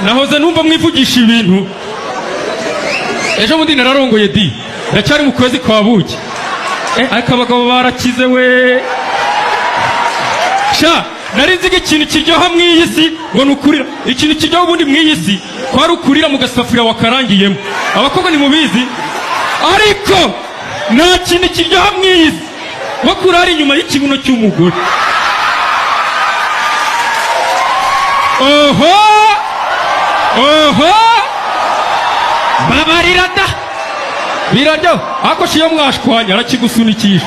Nahoze numva mwivugisha ibintu. Ejo bundi nararongoye di, ndacyari mu kwezi kwa buki. Ariko abagabo barakize we. Sha, nari nzi ko ikintu kiryoha mu iyi si ngo ni ukurira. Ikintu kiryoha ubundi mu iyi si kwari ukurira mu gasafuriya wakarangiyemo. Abakobwa ntimubizi, ariko nta kintu kiryoha mu iyi si nko kurara inyuma y'ikibuno cy'umugore. Oho oho, babarira da, biraryo. Ariko iyo mwashwanya arakigusunikisha.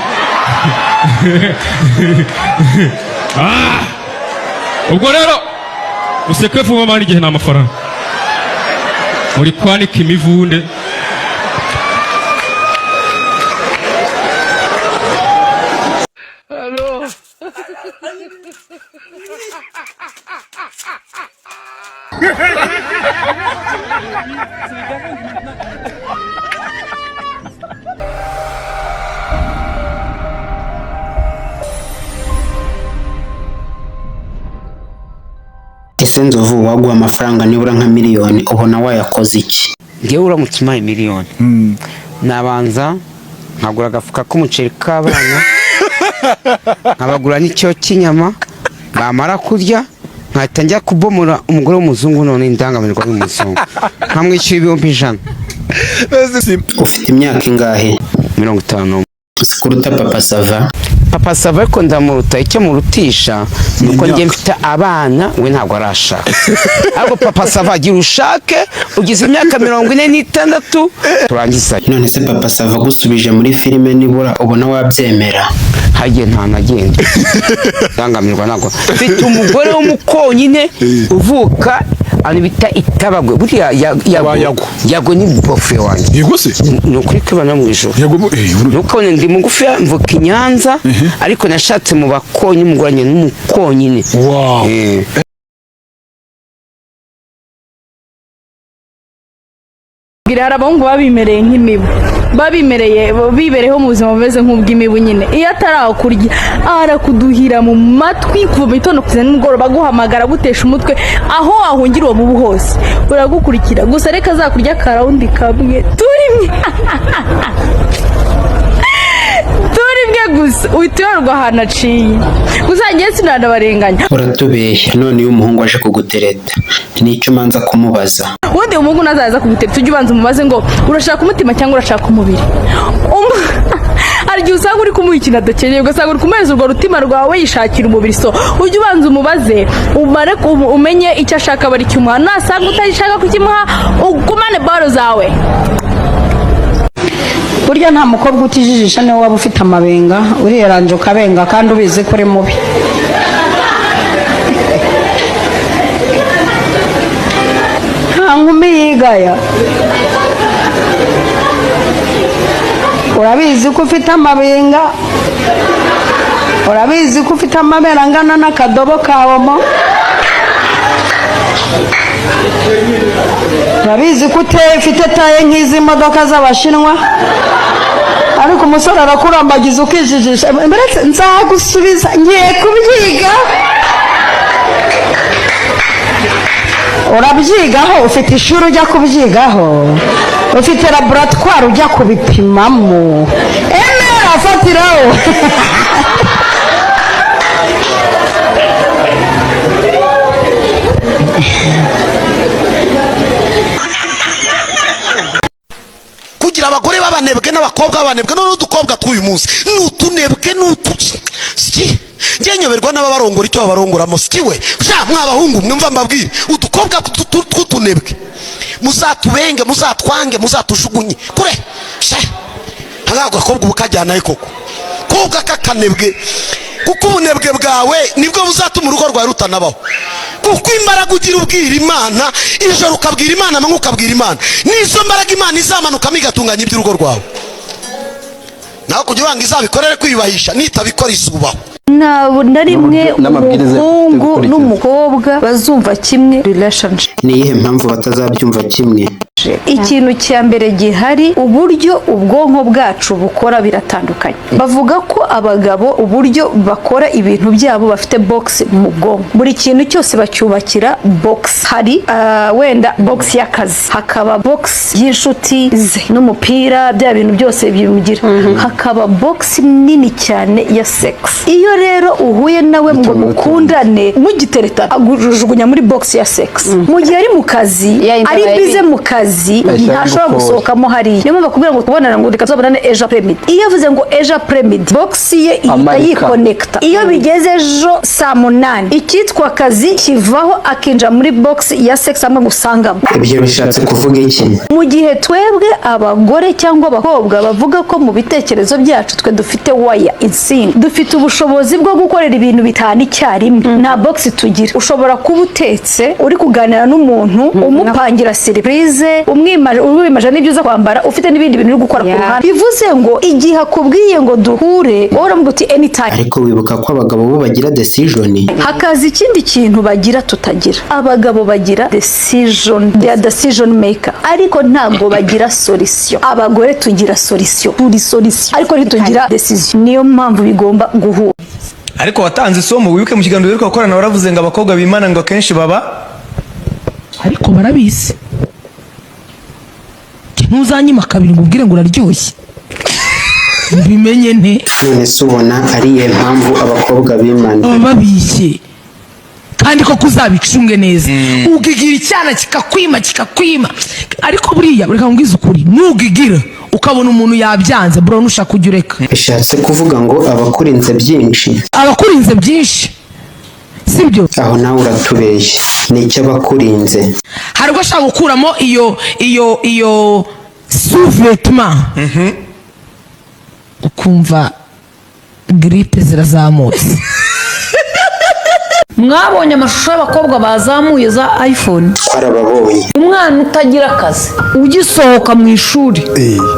Ah! Ubwo rero useke vuba mani, igihe ni amafaranga. Muri kwanika imivunde. Ese Nzovu, waguha amafaranga nibura nka miliyoni, ubona wayakoze iki? Ngewe uramutse umpaye miliyoni, nabanza nkagura agafuka k'umuceri k'abana, nkabagura n'icyo cy'inyama, bamara kurya nkahita njya kubomora umugore w'umuzungu, none indangamirwa y'umuzungu, nkamwishyura 100,000. Ufite imyaka ingahe? 50. Sikuruta Papa Sava? Papa Sava ariko ndamuruta. Icyo murutisha ni uko njye mfite abana, we ntabwo arashaka. Ariko Papa Sava, agira ushake ugize imyaka 46 turangiza. None se Papa Sava agusubije muri filime nibura, ubona wabyemera? Hagiye ntanagenda, ndangamirwa ntabwo. Mfite umugore w'umukonyine uvuka ahantu bita Itabagwe. Buriya Yago. Yago, Yago ni bofure wanjye. Yego se. Ni ukuri kwibana mu ijoro. Yego Ntukabone ndi mugufi, mvuka i Nyanza, ariko nashatse mu bakonyine, umugore wanjye n'umukonyine. Wow. Bwira, hari abahungu baba bimereye nk'imibu, baba bimereye bibereyeho mu buzima bumeze nk'ubw'imibu nyine. Iyo atarakurya arakuduhira mu matwi kuva mu gitondo kugeza nimugoroba, aguhamagara, agutesha umutwe. Aho wahungira uwo mubu hose uragukurikira. Gusa reka azakurya akarawundi kamwe, turimwe turimwe gusa, uhita uyorwa ahantu aciye. Gusa njye sinanabarenganya. Uratubeshya. None iyo umuhungu aje kugutereta, nicyo umanza kumubaza? Ubundi umuhungu nazaza kugutereta, ujye ubanza umubaze ngo urashaka umutima cyangwa urashaka umubiri. Hari igihe usanga uri kumuha ikintu adakeneye, ugasanga uri kumuhereza urwo rutima rwawe, yishakira umubiri. So ujye ubanza umubaze, umare umenye icyo ashaka, bari kimuha. Nasanga utagishaka kukimuha, ugumane baro zawe. Burya nta mukobwa utijijisha, niwe waba ufite amabenga, uriyeranje ukabenga kandi ubizi ko uri mubi. Nta nkumi yigaya. Urabizi ko ufite amabenga, urabizi ko ufite amabere angana n'akadobo ka Omo, urabizi ko uteye, ufite taille nk'izi modoka z'Abashinwa, ariko umusore arakurambagiza ukijijisha. Mbese nzagusubiza, ngiye kubyiga. Urabyigaho? Ufite ishuri ujya kubyigaho? Ufite laboratwari ujya kubipimamo? Emera, fatiraho. Kugira abagore b'abanebwe n'abakobwa b'abanebwe. None udukobwa tw'uyu munsi ni utunebwe, ni utu si njye nyoberwa n'ababarongora icyo babarongoramo. Si we sha, mwabahungu mwumva mbabwire, udukobwa tw'utunebwe muzatubenge, muzatwange, muzatujugunye kure. Sha, ntabwo agakobwa ubu kajyanayo koko kobwa k'akanebwe, kuko ubunebwe bwawe nibwo buzatuma urugo rwawe rutanabaho. Kuko imbaraga ugira ubwira Imana ijoro, ukabwira Imana amanywa, ukabwira Imana, nizo mbaraga Imana izamanukamo igatunganya iby'urugo rwawe. Nawe kugira ngo izabikorere kwiyubahisha, nitabikora izubaho. Nta na rimwe N'amabwiriza umuhungu gukurikiza. n'umukobwa bazumva kimwe relationship. Ni iyihe mpamvu batazabyumva kimwe? Relationship, ikintu cya mbere gihari, uburyo ubwonko bwacu bukora biratandukanye. Bavuga ko abagabo uburyo bakora ibintu byabo, bafite box mu bwonko. Buri kintu cyose bacyubakira box. Hari wenda box y'akazi, hakaba box y'inshuti ze n'umupira, bya bintu byose bimugira, hakaba box nini cyane ya sex. Iyo rero uhuye nawe ngo mukundane, mugitereta agujugunya muri box ya sex. Mu gihe ari mu kazi, Ya yindi ari aba busy mu kazi, ntashobora gusohokamo hariya. Niyo mpamvu bakubwira ngo kubonana, ngo reka tuzabonane ejo après-midi. Iyo avuze ngo ejo après-midi, box ye ihita Amarika. yikonekita. Iyo bigeze ejo saa 8, icyitwa akazi kivaho, akinjira muri box ya sex amwe gusangamo. Ibyo bishatse kuvuga iki? Mu gihe twebwe abagore cyangwa abakobwa, bavuga ko mu bitekerezo byacu twe dufite waya, insinga, dufite ubushobozi bwo gukorera ibintu bitanu icyarimwe. Nta box tugira. Ushobora kuba utetse, uri kuganira n'umuntu, umupangira surprise, umwimaje n'ibyo uza kwambara, ufite n'ibindi bintu uri gukora ku ruhande. Bivuze ngo igihe akubwiye ngo duhure, wowe uramubwira uti anytime. Ariko wibuka ko abagabo bo bagira decision. Hakaza ikindi kintu bagira tutagira. Abagabo bagira decision, they are decision maker, ariko ntabwo bagira solution. Abagore tugira solution, turi solution, ariko ntitugira decision. Niyo mpamvu bigomba guhura. Ariko watanze isomo. Wibuke mu kiganiro duheruka gukorana, waravuze ngo abakobwa bimana ngo akenshi baba Ariko barabizi, ntuzanyima kabiri ngo ubwire ngo uraryoshye, mbimenye nte? None se ubona ari iyihe mpamvu abakobwa bimana? Baba babishye kandi koko uzabicunge neza. Ugigira icyana kikakwima, kikakwima, ariko buriya reka nkubwize ukuri, nugigira ukabona umuntu yabyanze, bro, nushaka ujya ureka. Bishatse kuvuga ngo abakurinze byinshi. Abakurinze byinshi, sibyo? Aho nawe uratubeshye. Ni icy'abakurinze. Hari ubwo ashaka gukuramo iyo sous-vêtement, ukumva grippe zirazamutse. Mwabonye amashusho y'abakobwa bazamuye za iPhone? Twarababonye. Umwana utagira akazi, ugisohoka mu ishuri,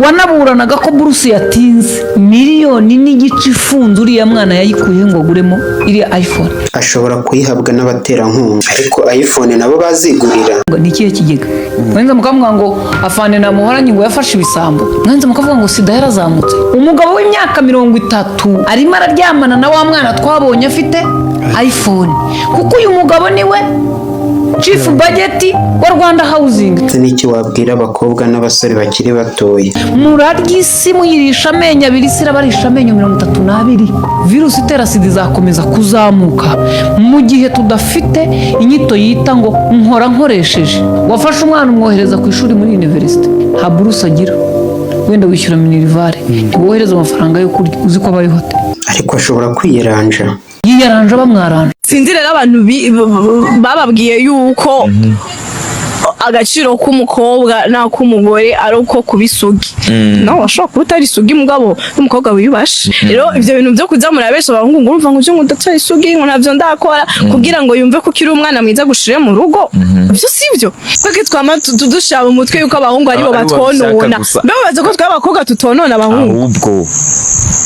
wanaburanaga ko buruse yatinze, 1.5 miliyoni ifunze, uriya mwana yayikuye ngo aguremo iriya iPhone? Ashobora kuyihabwa n'abaterankunga, ariko iPhone nabo bazigurira. Ngo ni ikihe kigega? Mwenze mukavuga ngo afande namuhoranye ngo yafashe ibisambo, mwenze mukavuga ngo sida yarazamutse. Umugabo w'imyaka 30 arimo araryamana na wa mwana twabonye afite iPhone, kuko uyu mugabo niwe chief budget wa Rwanda Housing. Ndetse n'iki wabwira abakobwa n'abasore bakiri batoya? Murarya isi muyirisha amenyo abiri, isi irabarisha amenyo 32. Virusi itera sida izakomeza kuzamuka mu gihe tudafite inyito yita ngo nkora nkoresheje. Wafashe umwana umwohereza ku ishuri muri université, nta buruse agira, wenda wishyura minerval, ntiwohereza amafaranga yo kurya, uzi ko abayeho ate? Ariko ashobora kwiyeranja. Yiyaranja bamwaranja. Sinzi rero abantu bababwiye yuko agaciro k'umukobwa n'ak'umugore ari uko kuba isugi. No washobora kuba utari isugi, mugabo n'umukobwa wiyubashe. Rero ibyo bintu byo kuza murabesha abahungu ngo urumva ngo uje ngo udatari isugi, ngo ntabyo ndakora, kugira ngo yumve ko ukiri umwana mwiza gushire mu rugo, ibyo si byo. Twebwe twama dushira mu mutwe yuko abahungu aribo Aribo babishaka batwonona. gusa. Mbe babaza ko twe abakobwa tutonona abahungu? Ahubwo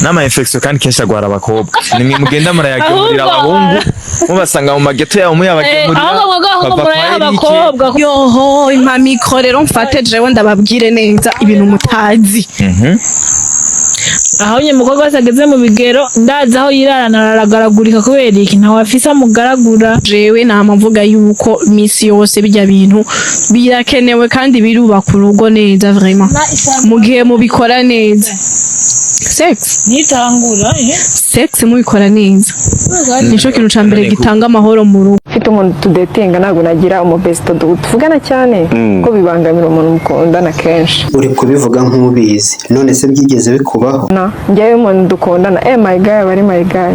n'ama infection kandi kenshi agwara abakobwa. Nimwe mugenda murayagemurira Ahubwo- abahungu, mubasanga mu mageto yabo muyabagemurira. Ahubwo mwebwe ahubwo Bava kwa murayaha Eric. abakobwa. Yoho, impa micro rero mfate jewe ndababwire neza ibintu mutazi. Aho nyine umukobwa wese ageze mu bigero, ndazi aho yirarana aragaragurika. Kubera iki? Ntawe afise amugaragura. Jewe nama mvuga yuko misi yose bijya bintu birakenewe kandi birubaka urugo neza vraiment, mu gihe mubikora neza. Sex Nitangura eh. Sex mubikora neza nico kintu ca mbere gitanga amahoro mu rugo. Mfite umuntu tudetinga, ntabwo nagira umubesto tuvugana cyane, ko bibangamira umuntu mukundana kenshi. Uri kubivuga nk'ubizi. None se byigeze bikubaho? Na njyewe umuntu dukundana, my guy aba ari my guy.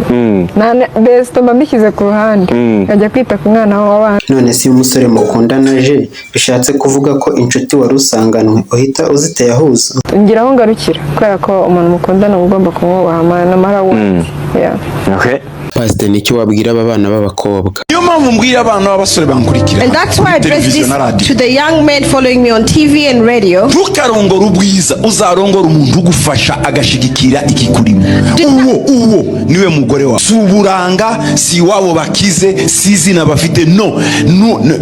Nta besto mba mbishyize ku ruhande, nkajya kwita ku mwana w'abana. None se iyo umusore mukundana aje, bishatse kuvuga ko inshuti wari usanganwe uhita uziteyahuza? Ngira aho ngarukira, kubera ko umuntu mukundana uba ugomba kumwubaha no matter what. Yeah. Okay. Pasiteri, nicyo wabwira aba bana b'abakobwa? Niyo mpamvu mbwira abana b'abasore bankurikira And that's why I address televiziyo this na radiyo to the young men following me on TV and radio. Ntukarongore ubwiza, uzarongora umuntu ugufasha agashigikira ikikurimo. Uwo niwe mugore wawe. Si uburanga, si iwabo bakize, si izina bafite, no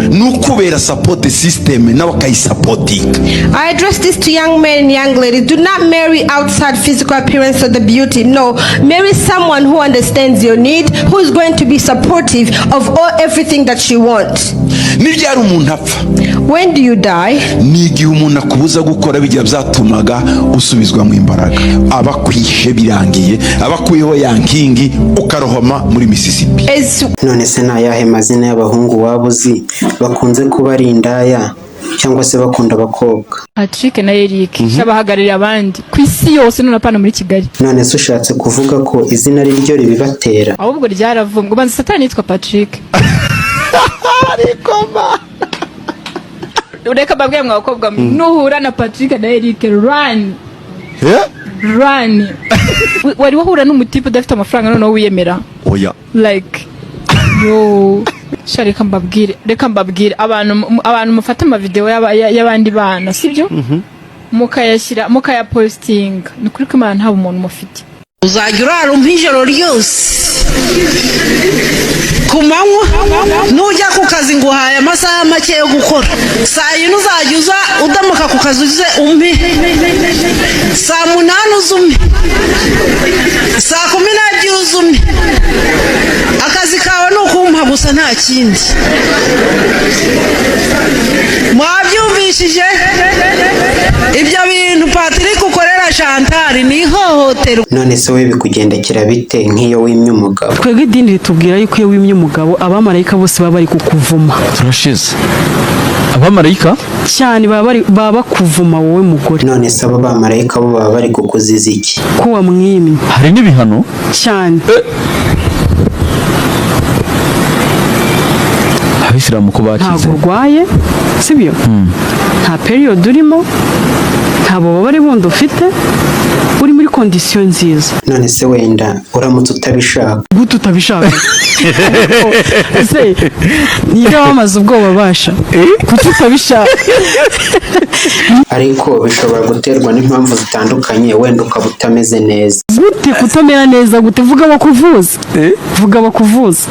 nukubera support system nawe akayisapotinga. I address this to young men and young ladies. Do not marry outside physical appearance or the beauty. No, marry someone who understands your need, who is going to be supportive of all everything that you want. Ni ryari umuntu apfa? When do you die? Ni igihe umuntu akubuza gukora bijya byatumaga usubizwa mu imbaraga, aba akwishe birangiye, aba akuyeho ya nkingi, ukarohoma muri Mississippi. None se ni ayahe mazina y'abahungu waba uzi bakunze kuba ari indaya cyangwa se bakunda abakobwa? Patrick na Eric bahagarariye abandi ku isi yose, none apana muri Kigali. None se ushatse kuvuga ko izina ari ryo ribibatera? Ahubwo ryaravumbwe, ubanza Satani yitwa Patrick. Ariko ma Reka mbabwire mwa bakobwa mwe, nuhura na Patrick na Eric, run, run. Wari wahura n'umutipe udafite amafaranga noneho wiyemera? Oya. Like, yo sha, reka mbabwire, abantu mufata amavideo y'abandi bana, sibyo, mukayashyira, mukayapostinga, ni ukuri ko Imana nta bumuntu mufite. Uzajya urara umpa ijoro ryose, ku manywa nujya ku kazi nguhaye amasaha make yo gukora. Saa 4 uzajya uza udamuka ku kazi, uze umpe, saa 8 uze umpe, saa 12 uze umpe. Akazi kawe ni ukumpa gusa, nta kindi. Mwabyumvishije? Ibyo bintu Patrick ukorera Chantal ni ihohoterwa. None se wowe bikugendekera bite nk'iyo wimye umugabo? Twebwe idini ritubwira yuko iyo wimye umugabo, abamarayika bose baba bari kukuvuma. Turashize, abamarayika. Cyane, baba bakuvuma wowe mugore. None se abo bamarayika bo baba bari kukuziza iki? Ko wamwimye. Hari n'ibihano? Cyane. Abayisilamu ko bakize. Ntabwo urwaye, sibyo? Nta period urimo, nta bubabare bundi ufite, uri muri condition nziza. None se wenda uramutse utabishaka? Gute utabishaka? Ese niyo wamaze ubwoba basha, kuki utabishaka? Ariko bishobora guterwa n'impamvu zitandukanye, wenda ukaba utameze neza. Gute kutamera neza? Gute? Vuga bakuvuza, vuga bakuvuza.